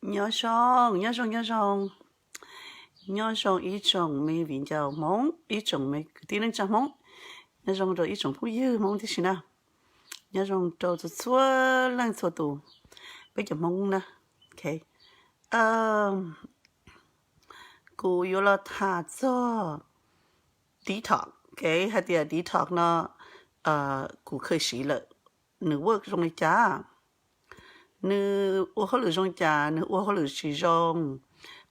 Nyob zoo, nyob zoo, nyob zoo. Nyob zoo ib tsoom me viv ncaus Hmoob, ib tsoom me kwv tij neej tsa Hmoob. Nyob zoo rau ib tsoom phooj ywg Hmoob tib si na. Nyob zoo rau txhua txhua leej txhua tus, peb cov Hmoob na. Kuv yuav los tham txog detox, hais tias detox no kuv kheev siv lawm, nws work zoo li cas, nws ua hauj lwm zoo li cas, nws ua hauj lwm tsis zoo,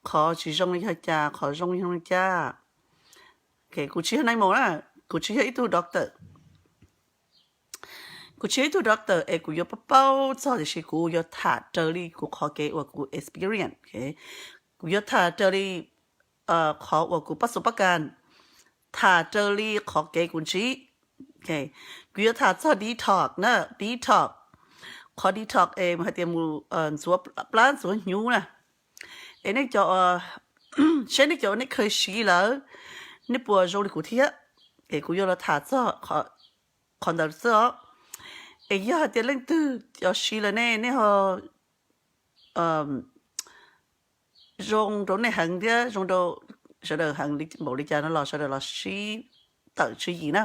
qhov tsis zoo yog cas, qhov zoo yog li cas. Kuv tsis yog nai maum na, kuv tsis yog ib tug doctor, kuv tsis yog ib tug doctor es kuv yuav paub paub txog, tiam sis kuv yuav tham raws li kuv qhov kev uas kuv experience. Kuv yuav tham raws li qhov uas kuv pab xu pab kas, tham raws li qhov kev kuv ntsib. Kuv yuav tham txog detox na, detox. Qhov detox es hais tias mus ntxuav plab ntxuav hnyuv na. Es nej cov, seb nej cov nej kheev siv lawm, nej puas zoo li kuv thiab? Es kuv yuav los tham txog qhov ntawd xwb os. Es yog hais tias leej twg cov siv lawm ne, nej ho zoo rau nej heev thiab zoo rau sawv daws heev npaum li cas no los sawv daws los sib tawm tswv yim na.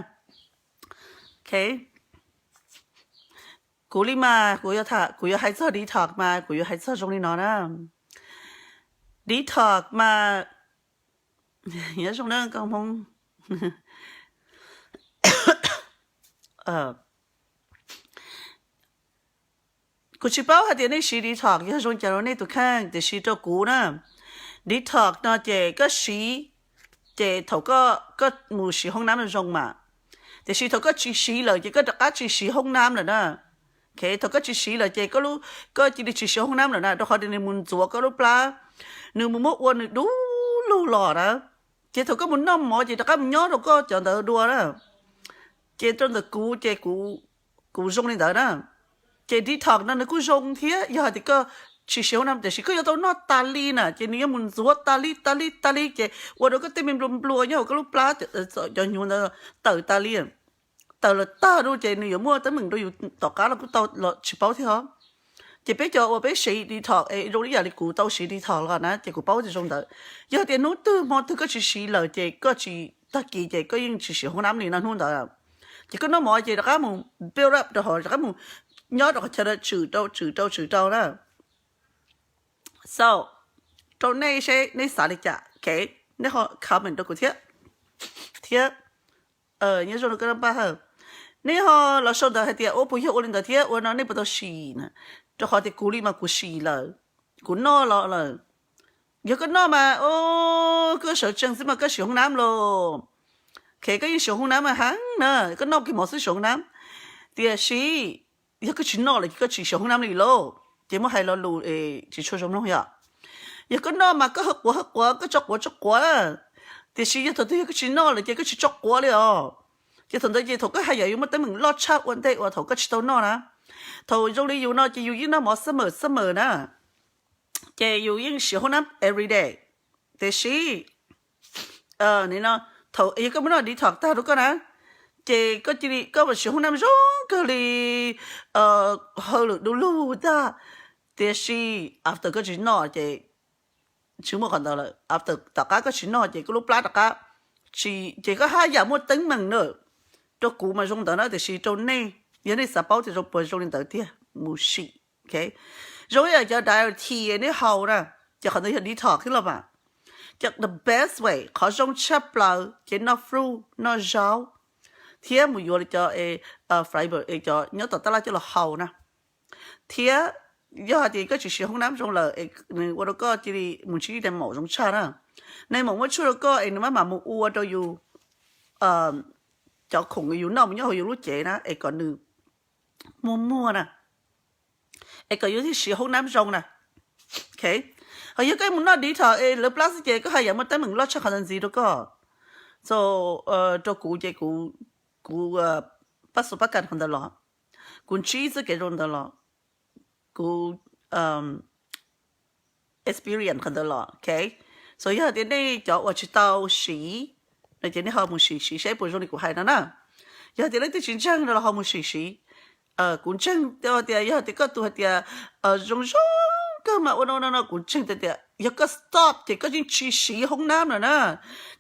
Kuv li mas kuv yuav hais txog detox mas kuv yuav hais txog zoo li no na. Detox mas, nyob zoo na koj Hmoob. Kuv tsis paub hais tias nej siv detox yog zoo cas rau nej tus kheej, tiam sis rau kuv na, detox no ces koj siv, ces thaum koj mus siv hoob nab zoo mas, tiam sis thaum koj tsis siv lawm ces koj rov qab tsis siv hoob nab lawm na. Thaum koj tsis siv lawm ces koj cia li tsis siv hoob nab lawm na, rau qhov tias nws mus ntxuav koj lub plab, nws mus muab ua nws du lug los na. Ces thaum koj mus noj mov ces rov qab mus nyob rau koj cov ntawd dua na. Ces rau ntawm kuv ces kuv zoo li ntawd na. Ces detox no nws kuj zoo thiab, yog hais tias koj tsis siv hoob nab tiam sis koj yuav tau noj tas li na, ces nws yuav mus ntxuav tas li tas li tas li ces ua rau koj tej me nplua nplua nyob hauv koj lub plab, cov hnyuv ntawd tawm tas li, tawm los tag lawm ces nws yuav muaj teeb meem rau yus tom qab los kuj tau los tsis paub thiab os. Ces peb cov uas peb siv detox es zoo li yam li kuv tau siv detox los na ces kuv paub tias zoo ntawd. Yog tias hnub twg hmo twg koj tsis siv lawm ces koj tsis, tag kis ces koj yeej tsis siv hoob nab li no hnub ntawd. Ces koj noj mov ces rov qab mus build up rau hauv, rov qab mus nyob rau qhov chaw tswm rau tswm rau tswm rau na. So rau nej seb nej xav li cas, nej ho comment rau kuv thiab, thiab nyob zoo rau koj Naj Paj Hawj, nej ho los sau ntawv hais tias ua puas yog ua li ntawd thiab ua no nej puas tau sim na. Rau qhov tias kuv li mas kuv sim lawm, kuv noj los lawm. Yog koj noj mas koj sawv tsees xwb mas koj siv hoob nab los, khev koj yeej siv hoob nab mas heev na, koj noj kiag mov xwb siv hoob nab. Tiam sis yog koj tsis noj lawm ces koj tsis siv hoob nab li lauj, ces muab hais lo lus tsis tshua zoo mloog yom. Yog koj noj mas koj haw quav haw quav, koj tso quav tso quav, tiam sis yog thaum twg yog koj tsis noj lawm ces koj tsis tso quav li os. Ces thaum ntawd ces thaum koj haj yam yuav muaj teeb meem loj tshaj ua ntej uas thaum koj tsis tau noj na. Thaum zoo li yus no ces yus yeej noj mov summer summer na, ces yus yeej siv hoob nab every day. Tiam sis thaum yog koj muab noj detox tag rau koj na, ces koj cia li koj siv hoob nab zoo kawg li, haw lwm du lug tag. Tiam sis after koj tsis noj ces tsis muaj qhov ntawd lawm. After tom qab koj tsis noj ces koj lub plab rov qab, ces koj haj yam muaj teeb meem na. Rau kuv mas zoo ntawd na, tiam sis rau nej, yog nej xav paub tias zoo puas zoo li ntawd tiag mus sim. Zoo ib yam cov diet nej haus na, ces qhov ntawd yog detox xwb los mas. Ces the best way, qhov zoo tshaj plaws ces noj fruit, noj zaub, thiab mus yuav li cov fiber es cov nyob tom tab laj coj los haus na. Thiab yog hais tias koj tsis siv hoob nab zoo lawm es nws ua rau koj cia li mus ntsib nai maum zoo tshaj na. Nai maum muab tshuaj rau koj es nws maj mam mus ua rau yus cov khoom yus noj mus nyob hauv yus lub cev na es kom nws muag muag na, es kom yus thiaj siv hoob nab zoo na. Ho yog koj mus noj detox es lawv plab xwb ces koj haj yam muaj teeb meem loj tshaj qhov ntawd ntxiv rau koj. So rau kuv ces kuv pab xu pab kas qhov ntawd los, kuv ntsib txoj kev zoo ntawd los, kuv experience qhov ntawd los. So yog tias nej cov uas tsis tau siv no ces nej ho mus sim siv seb puas zoo li kuv hais no na. Yog tias leej twg tsis ntseeg no los ho mus sim siv. Kuv ntseeg tias yog tias koj tus hais tias zoo zoo kawg mas ua no no no, kuv ntseeg tias yog koj stop ces koj yeej tsis siv hoob nab lawm na.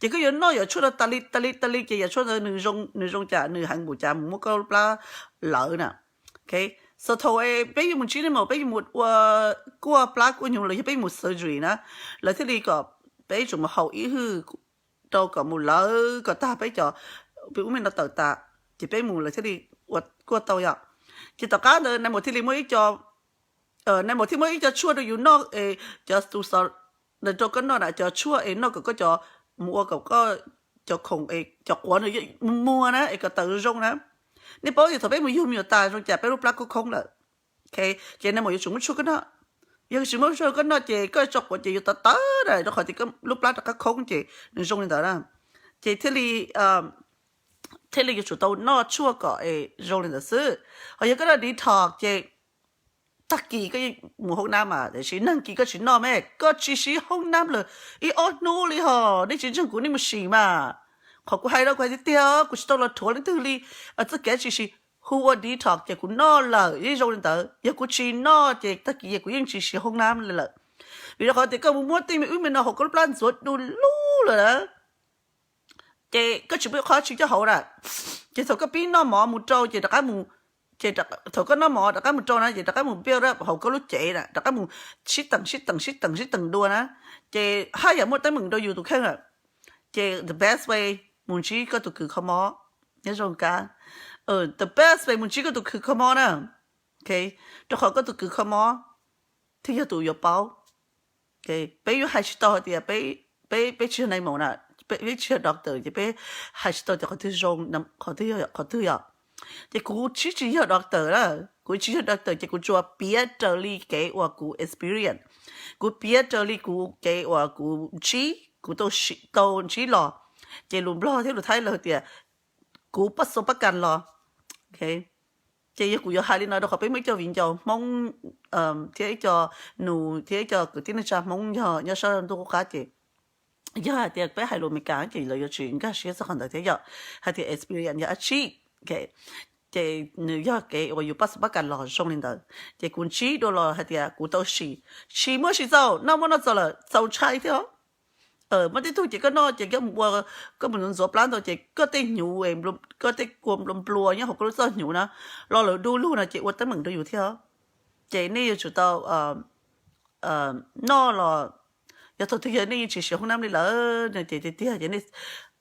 Ces koj yuav noj yam tshuaj no tas li tas li tas li ces yam tshuaj ntawd nws zoo cas, nws heev npaum cas mus muab koj lub plab lawv na. So thaum peb yuav mus ntsib nej maum, peb yuav mus ua kuaj plab kuaj hnyuv los yog peb yuav mus surgery na, lawv thiaj li kom peb tsum mus haus ib hwj rau kom mus lawv kom tag peb cov, peb ub me no tawm tas, ces peb mus lawv thiaj li ua kuaj tau yom. Ces tom qab ntawd nais maum thiaj li muaj ib co, nais maum thiaj muab ib co tshuaj rau yus noj, cov tus xov rau koj noj na, cov tshuaj es noj kom koj cov, mus ua kom koj cov khoom, cov quav nws muag na es kom tawm zoo na. Nej paub tias thaum peb mus yug me nyuam tas zoo cas peb lub plab khoob khoob lawm. Ces nais maum yuav tsum muab tshuaj koj noj. Yog tsis muab tshuaj koj noj ces koj tso quav ces yuav tawv tawv na, rau qhov tias koj lub plab rov qab khoob ces nws zoo li ntawd na. Ces thiaj li, thiaj li yuav tsum tau noj tshuaj kom zoo li ntawd xwb. Ho yog koj noj detox ces tag kis koj yeej mus hoob nab mas, tiam sis nag kis koj tsis noj me, koj tsis siv hoob nab lawm ib ob hnub li hos, nej tsis ntseeg kuv nej mus sim mas. Qhov kuv hais no kuv hais tiag tiag, kuv tsis tau los rhuav leej twg li, txoj kev tsis siv. Hu ua detox ces kuv noj lawm yeej zoo li ntawd, yog kuv tsis noj ces tag kis kuv yeej tsis siv hoob nab li lawm. Vim rau qhov tias koj mus muab tej me ub me no hauv koj lub plab ntxuav du lug lawm na, ces koj tsis pub qhov tsis coj hauv na. Ces thaum koj pib noj mov mus rau ces rov qab mus, ces thaum koj noj mov rov qab mus rau na ces rov qab mus build up hauv koj lub cev na, rov qab mus sib teem sib teem sib teem sib teem dua na, ces haj yam muaj teeb meem rau yus tus kheej lawm. Ces the best way mus ntsib koj tus kws kho mob, nyob zoo kab, the best way mus ntsib koj tus kws kho mob na. Rau qhov koj tus kws kho mob thiaj yog tus yuav paub. Peb yuav hais tsis tau hais tias, peb tsis yog nais maum na, peb tsis yog doctor ces peb hais tsis tau tias qhov twg zoo, qhov twg yog. Ces kuv tsis, tsis yog doctor na, kuv tsis yog doctor ces kuv tsuas piav raws li kev uas kuv experience, kuv piav raws li kuv kev uas kuv ntsib, kuv tau ntsib los. Ces lus Nplog thiab lus Thaib lawv tias kuv pab xo pab kas los. Ces yog kuv yuav hais li no rau qhov peb muaj ib co viv ncaus Hmoob thiab ib co nus thiab ib co kwv tij neej tsa Hmoob yog nyob sab ntuj qub qab ces yog hais tias peb hais lus Amelikas ces lawv yuav tsis nkag siab txog qhov ntawd thiab yom, hais tias experience yog dab tsi. Ces nws yog kev uas yus pab xo pab kas los zoo li ntawd. Ces kuv ntsib dua los hais tias kuv tau sim, sim muaj sim txaus, noj muaj noj txaus lawm txaus ntshai thiab. Muaj tej tug ces koj noj ces koj mus ua, koj mus ntxuav plab ntau ces koj tej hnyuv, koj tej kua nplua nplua nyob hauv koj lub txoj hnyuv na, lo lawm du lug no ces ua teeb meem rau yus thiab. Ces nej yuav tsum tau noj los, yog thaum twg yog nej yeej tsis siv hoob nab li lawm no ces tiag tiag ces nej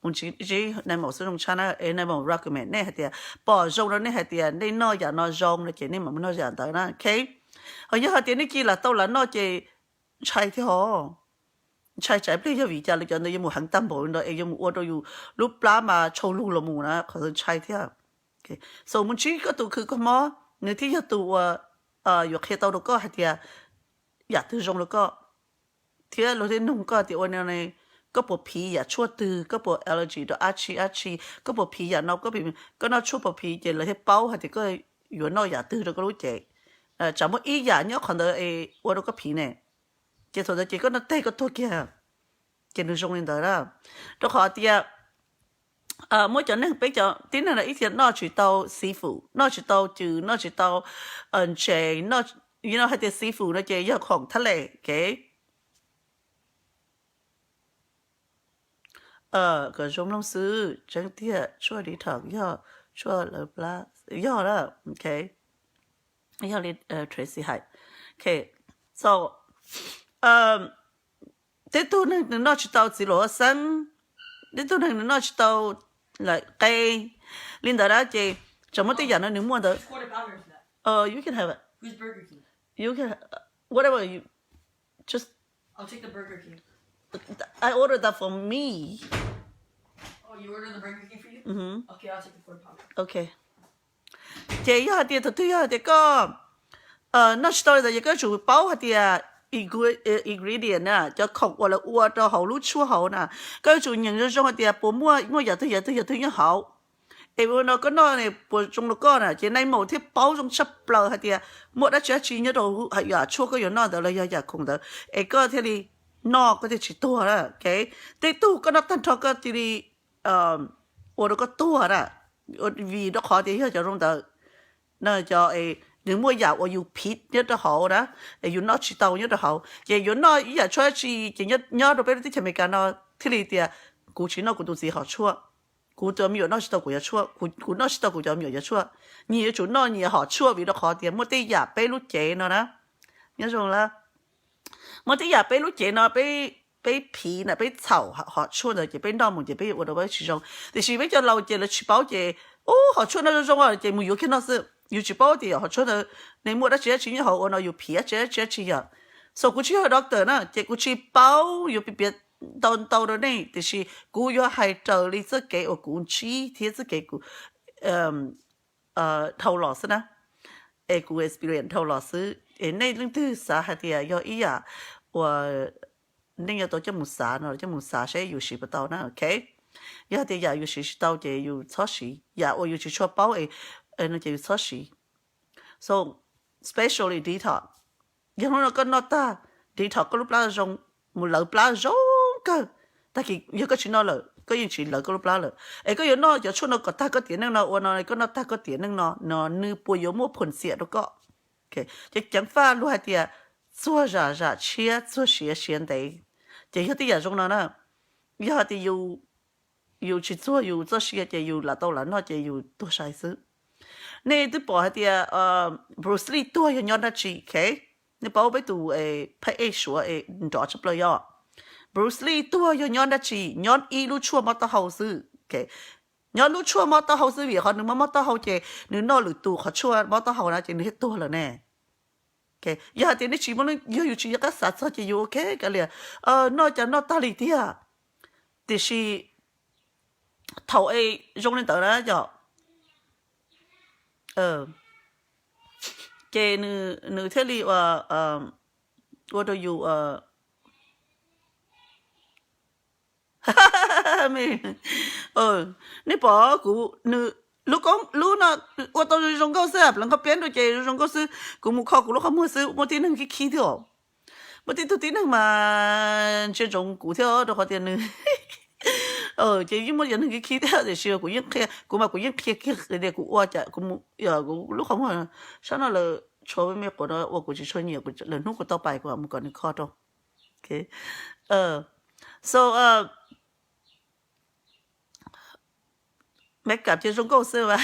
mus ntsib nais maum xwb zoo tshaj na, es nais maum recommend nej hais tias pom zoo rau nej hais tias nej noj yam no zoo no ces nej mam noj yam ntawd na. Ho yog hais tias nej cia li lam tau lam noj ces ntshai thiab hos. Ntshai tsam pliag yog vim cas lawv cov ntawd yuav mus heev tag npaum li ntawd es yuav mus ua rau yus lub plab mas tshau lug los mus na, qhov ntawd ntshai thiab. So mus ntsib koj tus khw kho mob, nws thiaj yog tus uas yuav qhia tau rau koj hais tias yam twg zoo rau koj, thiab luag thiaj nug koj tias ua no ne, koj puas phiv yam tshuaj twg, koj puas allergy rau dab tsi dab tsi, koj puas phiv yam no, koj noj tshuaj puas phiv, ces lawv thiaj paub hais tias koj yuav noj yam twg rau koj lub cev. Tsam muaj ib yam nyob qhov ntawd es ua rau koj phiv ne, ces thaum ntawd ces koj noj teg koj tuag kiag. Ces nws zoo li ntawd na, rau qhov tias muaj cov neeg, peb cov tib neeg no ib txhia noj tsis tau seafood, noj tsis tau cws, noj tsis tau ntses, no hais tias seafood no ces yog khoom thab les kev. Kom zoo mloog xwb, tseeb tiag tshuaj detox yog tshuaj lawv plab, yog na, ok. Yog li Tracy hais, ok. So tej tug neeg nws noj tsis tau txiv luam huab xeeb, tej tug neeg nws noj tsis tau qe li ntawd na, ces tsam muaj tej yam no nws muaj ntawd. You can have it. You can, whatever you just I ordered that for me. Okay. Ces yog hais tias thaum twg yog hais tias koj noj tsis tau li ntawd ces koj yuav tsum paub hais tias ingredient na, cov khoom uas lawv ua rau hauv lub tshuaj hauv na, koj yuav tsum nyeem zoo zoo hais tias puas muaj, muaj yam twg yam twg yam twg nyob hauv. Es ua no koj noj ne puas zoo rau koj na, ces nais maum thiaj paub zoo tshaj plaws hais tias muaj dab tsi dab tsi nyob rau yam tshuaj koj yuav noj ntawd los yog yam khoom ntawd, es koj thiaj li noj koj thiaj tsis tuag na. Tej tug koj noj tag nrho koj cia li ua rau koj tuag na, vim rau qhov tias yog cov zoo ntawd, cov nws muaj yam uas yus phiv nyob rau hauv na, es yus noj tsis tau nyob rau hauv, ces yuav noj ib yam tshuaj dab tsi ces nyob rau peb lub teb chaws Amelikas no thiaj li tias kuv tsis noj kuv tus txiv hom tshuaj, kuv cov me nyuam noj tsis tau kuv cov tshuaj, kuv noj tsis tau kuv cov me nyuam cov tshuaj. Nyias yuav tsum noj nyias hom tshuaj vim rau qhov tias muaj tej yam peb lub cev no na, nyob zoo lawm, muaj tej yam peb lub cev no peb phiv na, peb txhaum hom tshuaj ntawd ces peb noj mus ces peb yuav ua rau peb tsis zoo. Tiam sis peb cov laus ces lawv tsis paub ces, ub, hom tshuaj no zoo zoo ces mus yuav kiag noj xwb, yus tsis paub tias hom tshuaj ntawd nws muaj dab tsi dab tsi nyob hauv ua no yus phiv dab tsi dab tsi dab tsi yom. So kuv tsis yog doctor na ces kuv tsis paub yuav piav ntau ntau rau nej, tiam sis kuv yuav hais raws li txoj kev uas kuv ntsib thiab txoj kev kuv dhau los xwb na, es kuv experience dhau los xwb. Es nej leej twg xav hais tias yog ib yam uas nej yuav tau coj mus xav no coj mus xav saib yus siv puas tau na, ok. Yog hais tias yam yus siv tsis tau ces yus txhob siv, yam uas yus tsis tshua paub es no ces yus txhob siv. So, especially detox, yog hnub no koj noj tag detox koj lub plab zoo, mus lawv plab zoo kawg, tag kis yog koj tsis noj lawm koj yeej tsis lawv koj lub plab lawm. Es koj yuav noj cov tshuaj no kom tag koj tiam neej no ua no, koj noj tag koj tiam neej no no nws puas yuav muaj phom xiam rau koj? Ces ceev faj luag hais tias txuag zam zam tshiab txuag siav siav ntev. Ces yog tej yam zoo no na, yog hais tias yus tsis txuag yus txoj sia ces yus lam tau lam noj ces yus tuag sai xwb. Nej twb pom hais tias Bruce Lee tuag yog nyob dab tsi? Nej paub peb tus phab ej Suav es nrov tshaj plaws yog Bruce Lee tuag yog nyob dab tsi? Nyob ib lub tshuaj mob taub hau xwb. Nyob lub tshuaj mob taub hau xwb vim qhov nws mob mob taub hau ces nws noj lwm tus qhov tshuaj mob taub hau na ces nws thiaj tuag lawm ne. Yog hais tias nej tsis muaj, yog yus tsis nco qab xav txog ces yus ok kav liam, noj cas noj tag li tiag. Tiam sis thaum es zoo li ntawd na yom, ces nws thiaj li ua rau yus nej pom kuv, nws, lub koob lub no ua tau zoo nkauj xwb, pleev qhov piab rau ces zoo nkauj xwb, kuv mus kho kuv lub qhov muag xwb muaj tib neeg khib khib thiab os. Muaj tib tug tib neeg mas ntsia ntsoov kuv thiab rau qhov tias nws, ces yeej muaj cov neeg khib khib thiab tiam sis kuv yeej qhia, kuv mas kuv yeej qhia kiag tias kuv ua cas kuv, kuv lub qhov muag sab no lawm tshuav me quav no ua kuv tsis tshua nyiam, lwm hnub kuv tau pais kuv mus kom nws kho rau. So makeup ces zoo nkauj xwb as.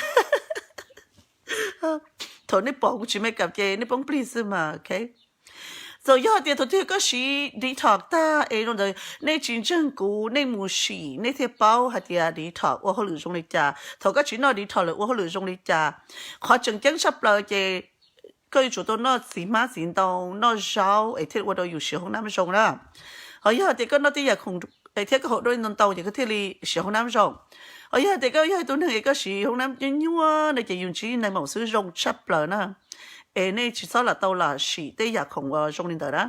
Thaum nej pom kuv tsis makeup ces nej poob plig xwb mas, ok. So yog tias thaum twg koj siv detox tag es zoo ntawd nej tsis ntseeg kuv, nej mus sim nej thiaj paub hais tias detox ua hauj lwm zoo li cas, thaum koj tsis noj detox lawm ua hauj lwm zoo li cas. Qhov tseem ceeb tshaj plaws ces koj yuav tsum tau noj txiv hmab txiv ntoo, noj zaub es thiaj ua rau yus siav hoob nab zoo na. Ho yog tias koj noj tej yam khoom thiab koj haus dua ntau ntau ces koj thiaj li siav hoob nab zoo. Ho yog tias koj yog tus neeg es koj siv hoob nab nyuaj nyuaj no ces yus ntsib nais maum xwb zoo tshaj plaws na. Es nej tsis txhob lam tau lam sim tej yam khoom uas zoo li ntawd na.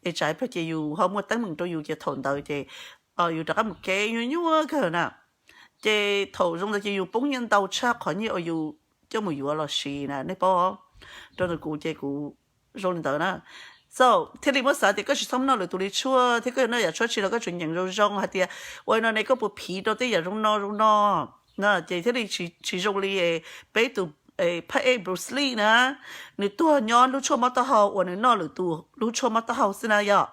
Es tsam ib pliag ces yus ho muaj teeb meem rau yus ces thaum ntawd ces yus rov qab mus kev nyuaj nyuaj kawg na. Ces thaum zoo ntawd ces yus poob nyiaj ntau tshaj qhov nyiaj uas yus coj mus yuav los siv na, nej paub. Rau ntawm kuv ces kuv zoo li ntawd na. So thiaj li muab xav tias koj tsis txhob noj lwm tus li tshuaj thiab koj yuav noj yam tshuaj tsi los koj tsuas nyeem zoo zoo hais tias ua no ne koj puas phiv rau tej yam zoo no zoo no. Ces thiaj li tsis zoo li peb tus phab ej Bruce Lee na, nws tuag nyob lub tshuaj mob taub hau uas nws noj lwm tus lub tshuaj mob taub hau xwb na yom.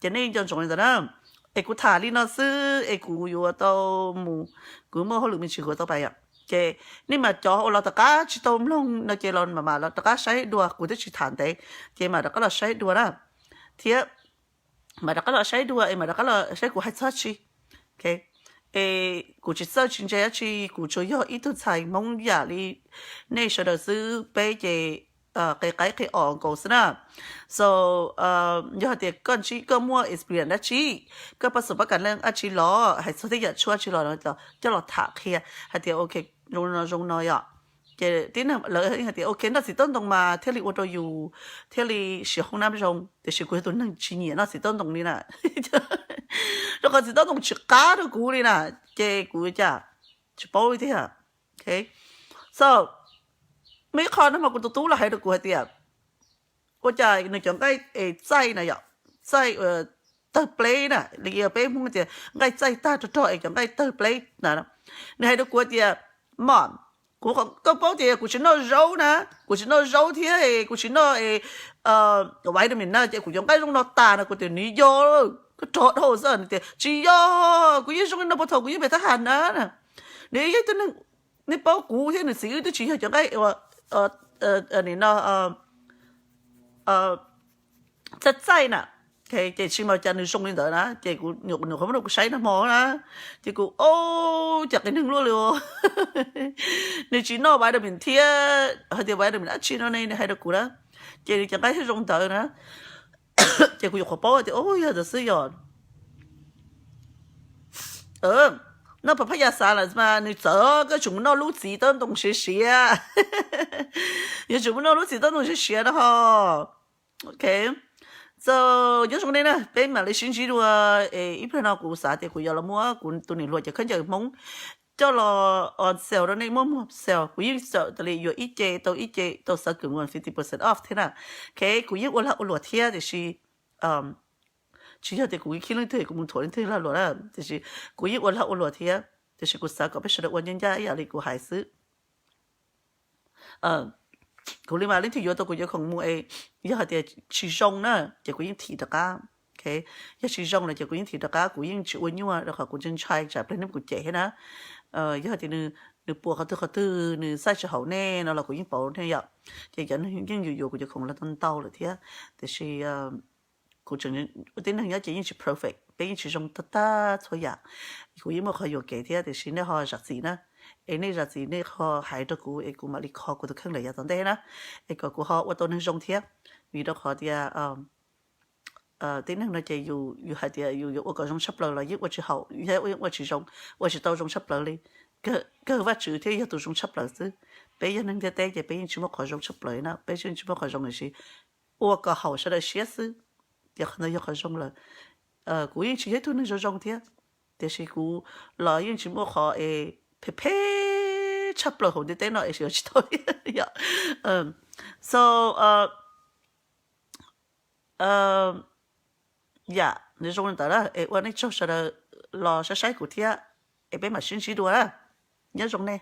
Ces nej nco ntsoov li ntawd na. Es kuv tham li no xwb es kuv yuav tau mus, kuv muaj hauj lwm me ntsis kuv tau pais yom. Ces nej mas cov uas los tom qab tsis tau mloog no ces los mam mam los rov qab saib dua, kuv twb tsis tham ntev, ces mam rov qab los saib dua na. Thiab mam rov qab los saib dua es mam rov qab los saib kuv hais txog tsi. Es kuv tsis txawj tsis ntse dab tsi, kuv tsuas yog ib tug ntxhais Hmoob yam li nej sawv daws xwb, peb ces qe qaib qe os nkaus xwb na. So yog hais tias koj ntsib koj muaj experience dab tsi, koj pab xus pab kam leej dab tsi los hais txog tej yam tshuaj dab tsi los coj los tham qhia hais tias ok, zoo no zoo no yom. Ces tib neeg lawv hais tias ok noj txiv taub ntoo mas thiaj li ua rau yus thiaj li siav hoob nab zoo, tiam sis kuv yog tus neeg tsis nyiam noj txiv taub ntoo li na. Rau qhov txiv taub ntoo tsis qab rau kuv li na, ces kuv cas tsis paub li tiag. So muaj ib qho no mas kuv tus tub los hais rau kuv hais tias ua cas nws cov nqaij es txaij na yom, txaij tawg pleb na, li peb Hmoob tias nqaij txaij tag rog rog es cov nqaij tawg pleb na. Nws hais rau kuv tias mom, Kuv, koj paub tias kuv tsis noj zaub na, kuv tsis noj zaub thiab kuv tsis noj vitamin na, ces kuv cov nqaij zoo no tas no. Kuv tias nws yog koj rog dhau xwb. Nws tias tsis yog, kuv yeej zoo li no puag thaum kuv yeej pem thab ham na. Nws yog ib tug neeg, nej paub kuv thiab nws txiv wb twb tsis yog cov nqaij nim no txaij txaij na. Ces tsis mas cas nws zoo li ntawd na, ces kuv nyuam qhuav muab rau kuv saib nag hmo na, ces kuv, o, cas qias neeg luaj li. Nws tsis noj vitamin thiab, hais tias vitamin dab tsi no ne, nws hais rau kuv na, ces nws cov nqaij thiaj zoo ntawd na. Ces kuv nyuam qhuav paub tias, o, yog ntawd xwb yog. Noj papaya xav lawm mas nws txawv, koj tsum mus noj lub txiv taub ntoo siav siav. Yuav tsum mus noj lub txiv taub ntoo siav siav no ho. Ok, so nyob zoo nej na, peb mam li sib ntsib dua. Ib pliag no kuv xav tias kuv yuav los muab kuv tus niam hluas cov khaub ncaws Hmoob coj los on sale rau nej, muab muag sale. Kuv yeej txawm tas li yuav ib ce tau ib ce tau xav kws muag fifty percent off thiab na. Ok, kuv yeej ua lag ua luam thiab tiam sis tsis yog tias kuv khib leej twg kuv mus thuam leej twg lag luam na, tiam sis kuv yeej ua lag ua luam thiab, tiam sis kuv xav kom peb sawv daws ua ncaj ncaj ib yam li kuv hais xwb. Kuv li mas leej twg yuav tau kuv cov khoom mus es yog hais tias tsis zoo na, ces kuv yeej thim rov qab. Yog tsis zoo lawm ces kuv yeej thim rov qab, kuv yeej tsis ua nyuaj rau qhov kuv ntshai tsam pliag neb kuv cem thiab na. Yog hais tias nws puas qhov twg qhov twg, nws xaij tsis haum nej no los kuv yeej pauv nej yom. Ces cov neeg yeej yuav yuav kuv cov khoom los ntau ntau lawm thiab, tiam sis kuv tseem, tib neeg nyob ces yeej tsis perfect, peb yeej tsis zoo tag tag txhua yam. Kuv yeej muaj qhov yuam kev thiab, tiam sis nej ho zam txim na, es nej zam txim nej ho hais rau kuv es kuv mam li kho kuv tus kheej lawm yav tom ntej na, es kom kuv ho ua tau neeg zoo thiab. Vim rau qhov tias tib neeg no ces yus hais tias yus yuav ua kom zoo tshaj plaws los yeej ua tsis haum, yeej ua tsis zoo, ua tsis tau zoo tshaj plaws li. Kawg Vajtswv thiaj yog tus zoo tshaj plaws xwb. Peb yog neeg ntiaj teb ces peb yeej tsis muaj qhov zoo tshaj plaws na, peb yeej tsis muaj qhov zoo, tiam sis ua kom haum sawv daws siab xwb, ces qhov ntawd yog qhov zoo lawm. Kuv yeej tsis yog ib tug neeg zoo zoo thiab, tiam sis kuv los yeej tsis muaj qhov es phem phem tshaj plaws hauv ntiaj teb no es yuav tsis tau thiab yom. So yam nws zoo li ntawd na, es ua nej tsaug sawv daws los saib saib kuv thiab, es peb mam sib ntsib dua na. Nyob zoo nej.